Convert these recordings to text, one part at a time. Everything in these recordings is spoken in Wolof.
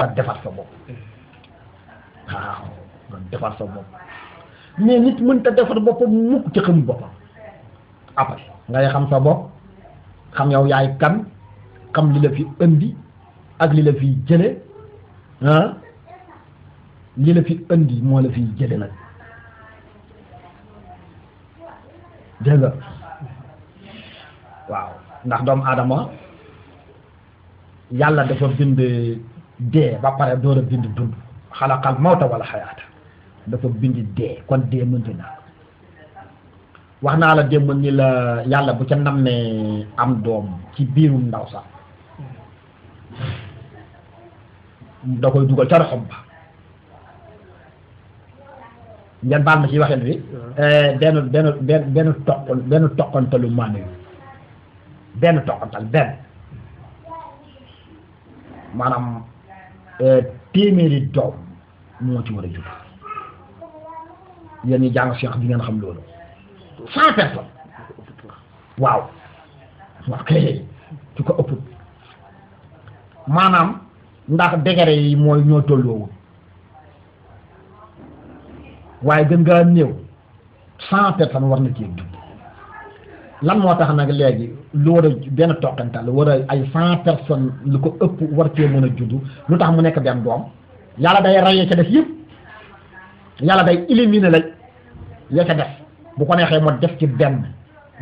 ak defar sa bopp waaw nga defar sa bopp mais nit mënta defar boppam mukk ci xamul boppam après ngay xam sa bopp xam yow yaay kan xam li la fi indi ak li la fi jële li la fi indi moo la fi jële nag dégg nga waaw ndax doomu aadama yàlla dafa bind dee ba pare door a bind dund xalaqal mawta wala xayaata dafa bind dee kon dee mënti na wax naa la démb ni la yàlla bu ca nammee am doom ci biirum ndaw sax da koy dugal ca roxom ba ngeen baal ma ci waxin bi benn toqantalu maanu yu benn toqantal benn maanaam téeméeri doom moo ci war a jur yéen ñi jàng science bi ngeen xam loolu 100 personnes waaw ok su ko ëpp maanaam ndax degré yi mooy ñoo tolloowul waaye gën ngaa néew 100 personnes war na ci dund lan moo tax nag léegi lu war a benn toqantal war a ay 100 personnes lu ko ëpp war cee mën a judd lu tax mu nekk benn doom yàlla day rayee ca def yëpp yàlla day éliminer la ya ca def bu ko neexee mu def ci benn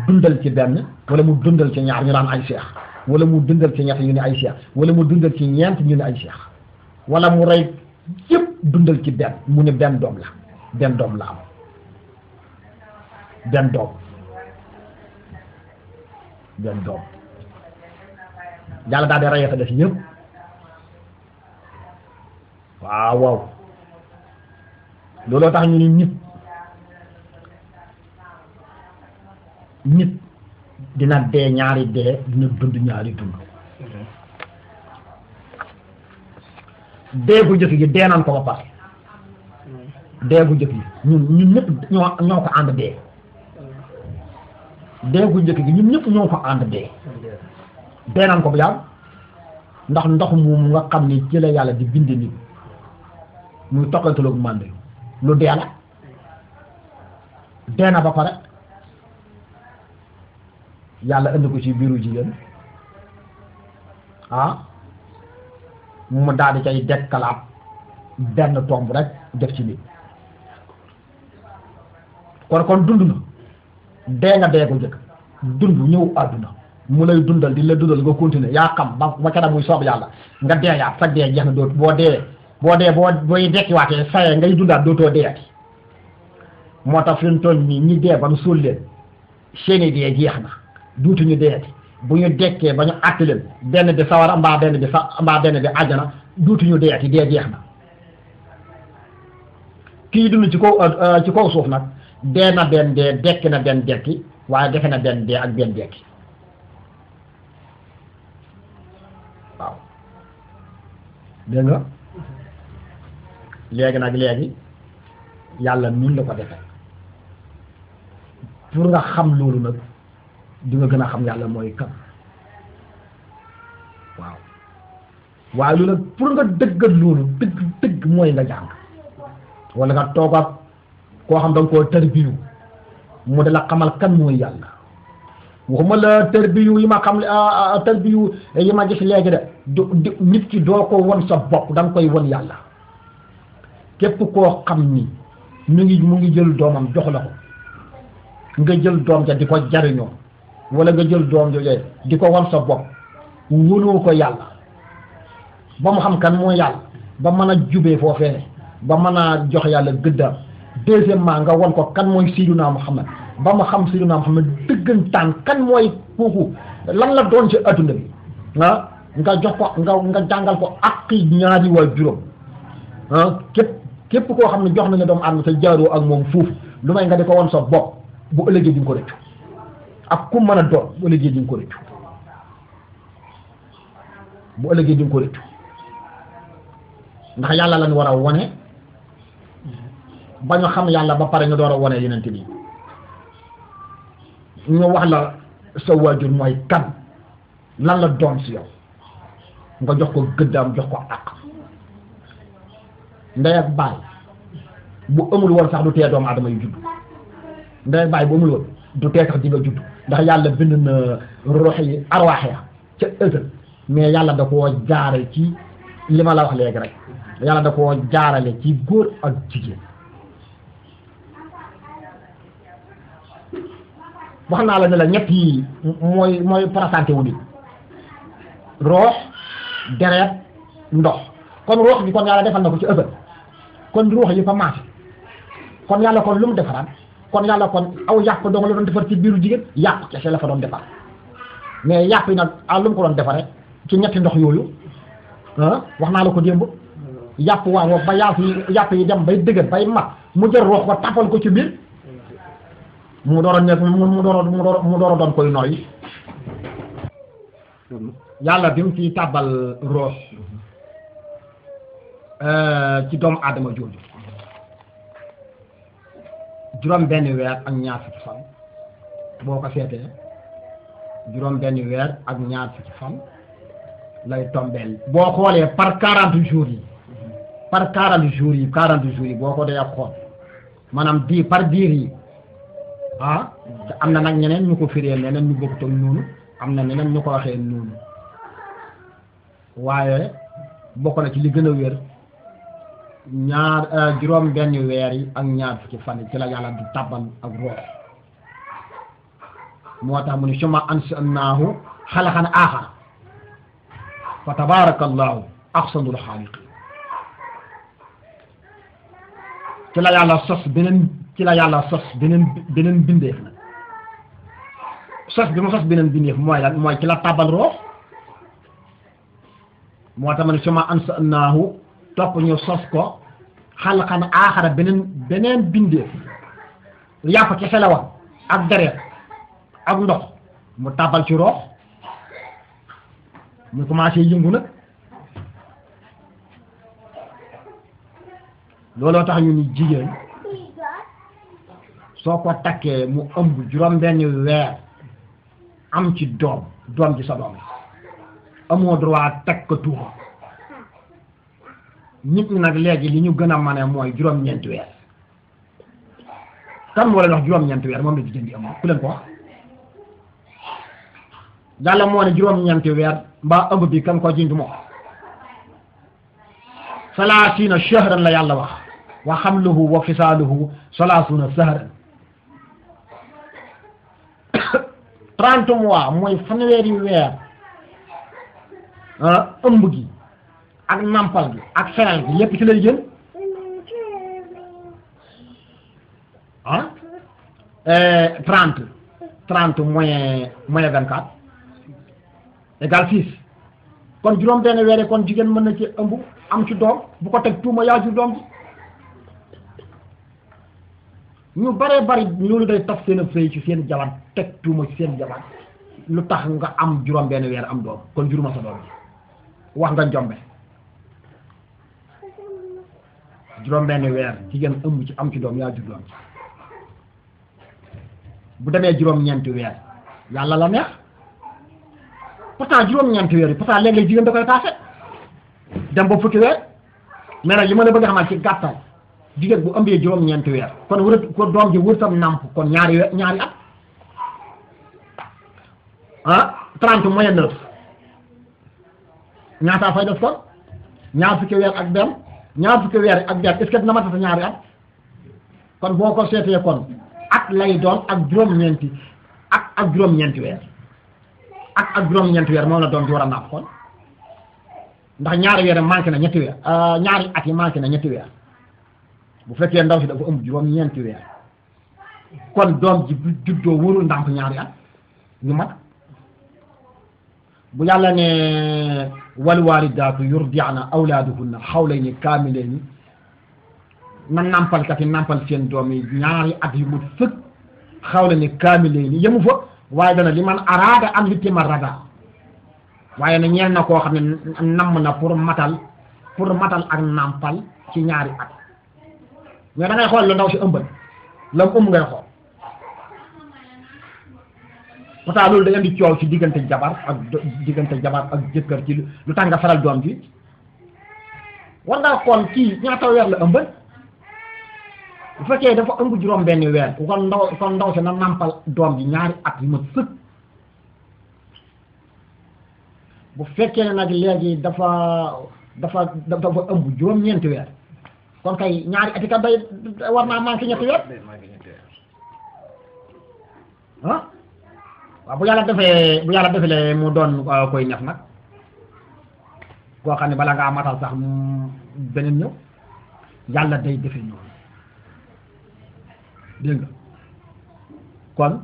dundal ci benn wala mu dundal ci ñaar ñu naan ay seex wala mu dundal ci ñett ñu ne ay seex wala mu dundal ci ñeent ñu ne ay seex wala mu rey yëpp dundal ci benn mu ne benn doom la benn doom la am benn doom benn doom yàlla daal di rayee fa def yëpp waaw waaw looloo tax ñu ni nit dina dee ñaari dee dina dund ñaari dund dee gu njëkk gi dee naan ko ba pare dee gu njëkk gi ñun ñëpp ñoo ko ànd dee dee gu njëkk gi ñun ñëpp ñoo ko ànd dee dee naan ko bu yàgg ndax ndox moomu nga xam ni ci la yàlla di bind nit muy toqantaloog mànd lu dee la dee na ba pare yàlla indi ko ci biiru jigéen mu daal di cay dekkalaat benn tomb rek def ci nit kon dund na dee nga dee ko njëkk dund ñëw àdduna mu lay dundal di la dundal nga continuer yaa xam ba ca muy soob yàlla nga deeyaat sa dee jeex na doot booy dekkiwaatee saye ngay dundaat dootoo deeyati moo tax fi mu toll nii ñi dee ba nu suul leen seeni dee jeex na duutuñu deeyati bu ñu dekkee ba ñu àtt leen benn bi sawara mbaa benn bi àjjana duutuñu deeyati dee jeex na kii dund ci kaw suuf nag dee na benn dee dekki na benn dekki waaye defe na benn dee ak benn dekki waaw dégg nga léegi yàlla nun la ko defee pour nga xam loolu nag di nga gën a xam yàlla mooy kan waaw waaye loolu nag pour nga dëggal loolu dëgg mooy nga jàng wala nga toog ak koo xam da nga koo tarbiyu mu de la xamal kan mooy yàlla waxuma la tarbiyu yi ma xam tarbiyu yi ma gis léegi de nit ki doo ko won sa bopp da nga koy won yàlla képp koo xam ni mu ngi jël doomam jox la ko nga jël doom ja di ko jariñoo wala nga jël doom jooju di ko won sa bopp wóoloo ko yàlla ba mu xam kan mooy yàlla ba mën a jubee foofee ba mën a jox yàlla gëddaam deuxièmement nga won ko kan mooy Sayyiduna Muhammad ba mu xam Sayyiduna Muhammad dëggantaan kan mooy kooku lan la doon ci adduna bi nga jox ko nga jàngal ko ak ñaari waa juróom képp koo xam ne jox nañu doomu aadama sa jaaroo ak moom foofu lu may nga di ko won sa bopp bu ëllëgee di nga ko rëccu ak ku mën a doon bu ëllëgee di nga ko rëccu bu ëllëgee di nga ko rëccu ndax yàlla lañ war a wone ba ñu xam yàlla ba pare ñu door a wone yeneen bi ñu wax la sa waajur mooy kan lan la doon si yow nga jox ko gëddaam jox ko àq ndey ak baay bu amul woon sax du tee doomu aadama yu judd ndey ak baay bu amul woon du tee sax di nga judd ndax yàlla bind na ruux yi arwaax ya ca ësël mais yàlla da koo jaare ci li ma la wax léegi rek yàlla da koo jaarale ci góor ak jigéen wax naa la ne la ñett yi mooy présenté wu nit roox deret ndox kon roox bi kon yàlla defal na ko ci ësël kon ruux yi fa maase kon yàlla kon lu mu defaraat kon yàlla kon aw yàpp dong la doon defar ci biiru jigéen yàpp kese la fa doon defar mais yàpp yi nag lu mu ko doon defaree ci ñetti ndox yooyu wax naa la ko démb yàpp waa ba yàpp yi dem bay dëgër bay mat mu jël ruux ko tàppal ko ci biir mu door a nekk mu door a doon koy nooy yàlla bi mu ci tàbbal ruux ci doomu aadama jooju juróom benn weer ak ñaar fukki fan boo ko seetee juróom benn weer ak ñaar fukki fan lay tombeel boo xoolee par 40 jours yi par 40 jours yi boo ko dee xool maanaam par diir yi te am na nag ñeneen ñu ko firee neneen ñu bokkut ak noonu am na ñeneen ñu ko waxee noonu waaye bokk na ci li gën a wér juróom benn weer yi ak ñaar fukki fan yi ci la yàlla di tàbbal ak roox moo tax mu ne summa ansa'naahu xalaqan aaxar fa tabarakallahu ahsanul xaaliqiin ci la yàlla sos beneen bindeef nag sos bi mu sos beneen bindeef mooy lan mooy ci la tàbbal roox moo tax mu ne summa ansa'naahu topp ñu sos ko xalqan aaxara beneen bindeef yàpp kese la woon ak deret ak ndox mu tàbbal ci roox mu commencé yëngu nag looloo tax ñu ni jigéen soo ko takkee mu ëmb juróom benn weer am ci doom ji sa doom amoo droit teg ko tuuma nit ñi nag léegi li ñu gën a mane mooy juróom-ñeenti weer kan moo leen wax juróom-ñeenti weer moom la jigéen di am ku leen ko wax yàlla moo ne juróom-ñeenti weer mbaa ëmb bi kan ko jind moom salaasiina shahran la yàlla wax wa xamluhu wa fisaaluhu salaasuuna shahran 30 mois mooy fanweeri weer ëmb gi ak nampal gi ak feral gi lépp ci lay jël 30 moins 24 égale 6 kon juróom benn weer kon jigéen mën na ci ëmb am ci doom bu ko teg tuuma yaa jur doom ji ñu baree bari loolu day taf seen fëy ci seen jabar teg tuuma ci seen jabar lu tax nga am juróom benn weer am doom kon juruma sa doom ji wax nga njombe juróom benn weer jigéen ëmb ci am ci doom yaa jur doom ci bu demee juróom-ñeenti weer yàlla la neex pourtant juróom-ñeenti weer yi pourtant léeg-léeg jigéen da koy passé dem ba fukki weer mais nag li ma la bëgg a xamal ci gàttal jigéen bu ëmbee juróom-ñeenti weer kon wër ko doom ji wër tam nàmp kon ñaari at 30 moins 9 ñaata fay def kon ñaar fukki weer ak benn ñaar fukki weer ak benn est-ce que dina matata ñaari at kon boo ko seetee kon at lay doon ak juróom-ñeenti ak juróom-ñeenti weer ak juróom-ñeenti weer moom la doon di war a napp kon ndax ñaari weer manqué na ñetti weer ñaari at yi manqué na ñetti weer bu fekkee ndaw si dafa ëmb juróom-ñeenti weer kon doom ji bu juddoo wóorul ndàmp ñaari at ñu mat bu yàlla ne wal walidaatu yurdi'na awlaaduhunna hawlayni kaamilayni na nampalkat yi nampal seen doom yi ñaari at yu mu fëkk hawlayni kaamilayni yemu fa waaye dana li man araada an yutimma radaa waaye na ñeel na koo xam ne namm na pour matal ak nampal ci ñaari at mais da ngay xool lu ndaw si ëmbal la mu ëmb ngay xool pourtant loolu da indi coow ci diggante jabar ak jëkkër ci lu tax nga faral doom ji war ngaa xool kii ñaata weer la ëmbal bu fekkee dafa ëmb juróom benn weer kon ndaw si na nampal doom ji ñaari at yu ma sëkk bu fekkee ne nag léegi dafa ëmb juróom-ñeenti weer kon kay ñaari ati kat day war naa manqué ñetti weer ah waaw bu yàlla defee mu doon koy ñaf nag koo xam ne bala ngaa matal sax beneen ñëw yàlla day defe noonu dégg nga kon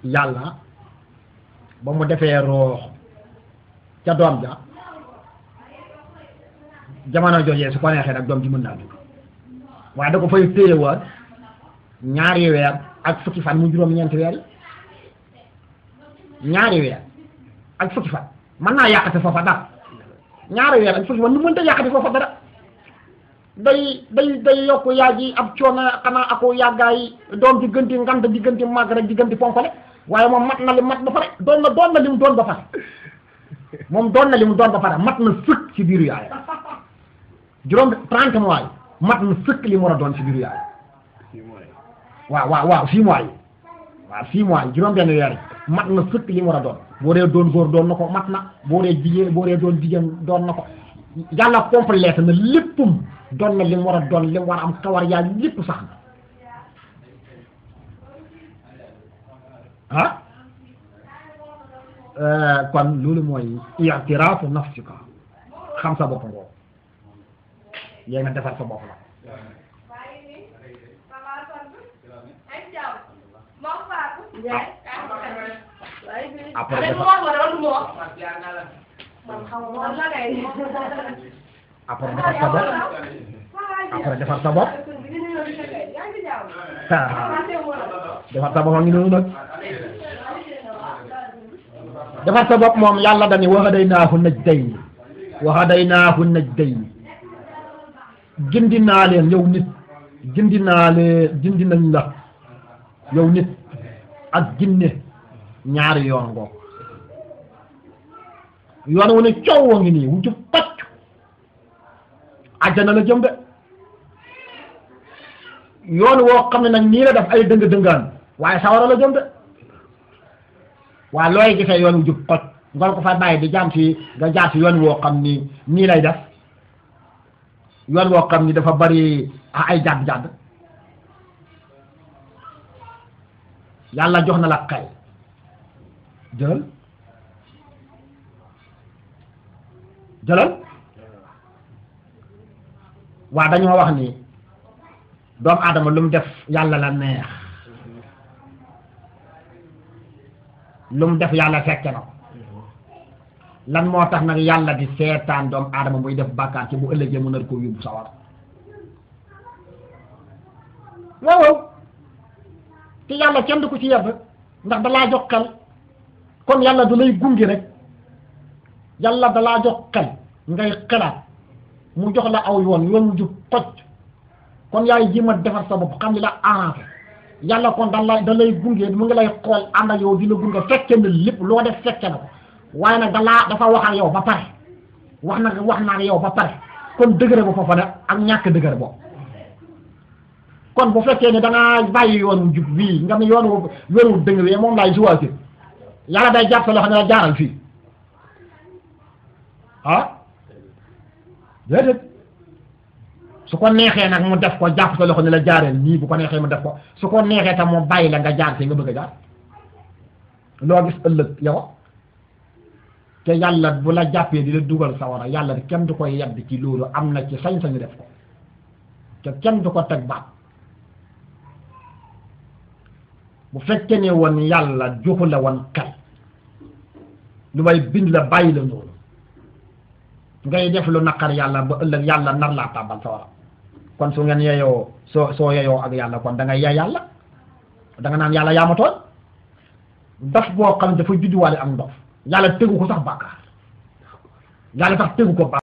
yàlla ba mu defee roox ca doom ja jamono jojee su ko neexee nag doom ji mën naa dugg waaye da ko fay téye woon ñaari weer ak fukki fan mu juróom-ñeenti weer yi ñaari weer ak fukki fan mën naa yàqate foofa dara ñaari weer ak fukki fan nu mënta yàqate foofa dara day yokk yaa ji ab coono xanaa ako yàggaay doom di gën di ngant di gën di màgg rek di gën di ponkole waaye moom mat na li mat ba pare doon na li mu doon ba pare moom doon na li mu doon ba pare mat na sëkk ci biiru yaay juróom 30 mois yi mat na sëkk li mu war a doon ci biiru yaay waaw 6 mois yi waaw 6 mois yi juróom benn weer yi mat na sëkk li mu war a doon boo dee doon góor doon na ko mat na boo dee doon jigéen doon na ko yàlla complété na léppum doon na li mu war a doon li mu war a am kawar yaa lépp sax na kon loolu mooy i'tiraafu nafsika xam sa bopp ngoo yéen nga defar sa bopp la après defar sa bopp defar sa bopp ngi noonu nag defar sa bopp moom yàlla dani wa hadaynaahu najdayni gindi naa leen yow nit gindi nañ la yow nit ak ginne ñaari yoon ngoo yoon wu ne coow ngi nii wu ci pacc àjjana la jëm de yoon woo xam ne nag nii la def ay dëng-dëngaan waaye sawara la jëm de waaye looy gisee yoon wu jub pacc nga ko fa bàyyi di jaam si nga jaar si yoon woo xam ni nii lay def yoon woo xam ni dafa bari ay jàdd-jàdd yàlla jox na la xel jëlal waa dañoo wax ni doomu aadama lu mu def yàlla la neex lu mu def yàlla fekke na ko lan moo tax nag yàlla di seetaan doomu aadama muy def bàkkaar ci bu ëllëgee mu nar koo yóbbu sawar waaw te yàlla kenn du ko ci yedd ndax dalaa jox xel kon yàlla du lay gunge rek yàlla dalaa jox xel ngay xelaat mu jox la aw yoon mu jub xoj kon yaay jéem a defar sa bopp xam li la arrangé yàlla kon da lay gunge mu ngi lay xool ànd ak yow di la gunge fekke na lépp loo def fekke na ko waaye nag dafa wax ak yow ba pare wax na ak yow ba pare kon dëgëre ba foofa ne ak ñàkk dëgëre boobu kon bu fekkee ne da ngaa bàyyi yoonu jub bii nga ne yoonu dëng wee moom laay choisir yàlla day jàpp sa loxo ne la jaaral fii déedéet su ko neexee nag mu def ko jàpp sa loxo ne la jaareel nii bu ko neexee mu def ko su ko neexee tam mu bàyyi la nga jaar fii nga bëgg a jaar loo gis ëllëg yow te yàlla bu la jàppee di la dugal sawara yàlla kenn du koy yedd ci loolu am na ci sañ-sañu def ko te kenn du ko teg baat bu fekkee ne woon yàlla joxu la woon xel lu may bind la bàyyi la noonu ngay def lu naqar yàlla ba ëllëg yàlla nar laa tàbbal sawara kon su ngeen yeyoo soo yeyoo ak yàlla kon da ngay yey yàlla da nga naan yàlla yaa ma tooñ dof boo xam ne dafa judduwaale ak ndof yàlla tegu ko sax bàkkaar yàlla sax tegu ko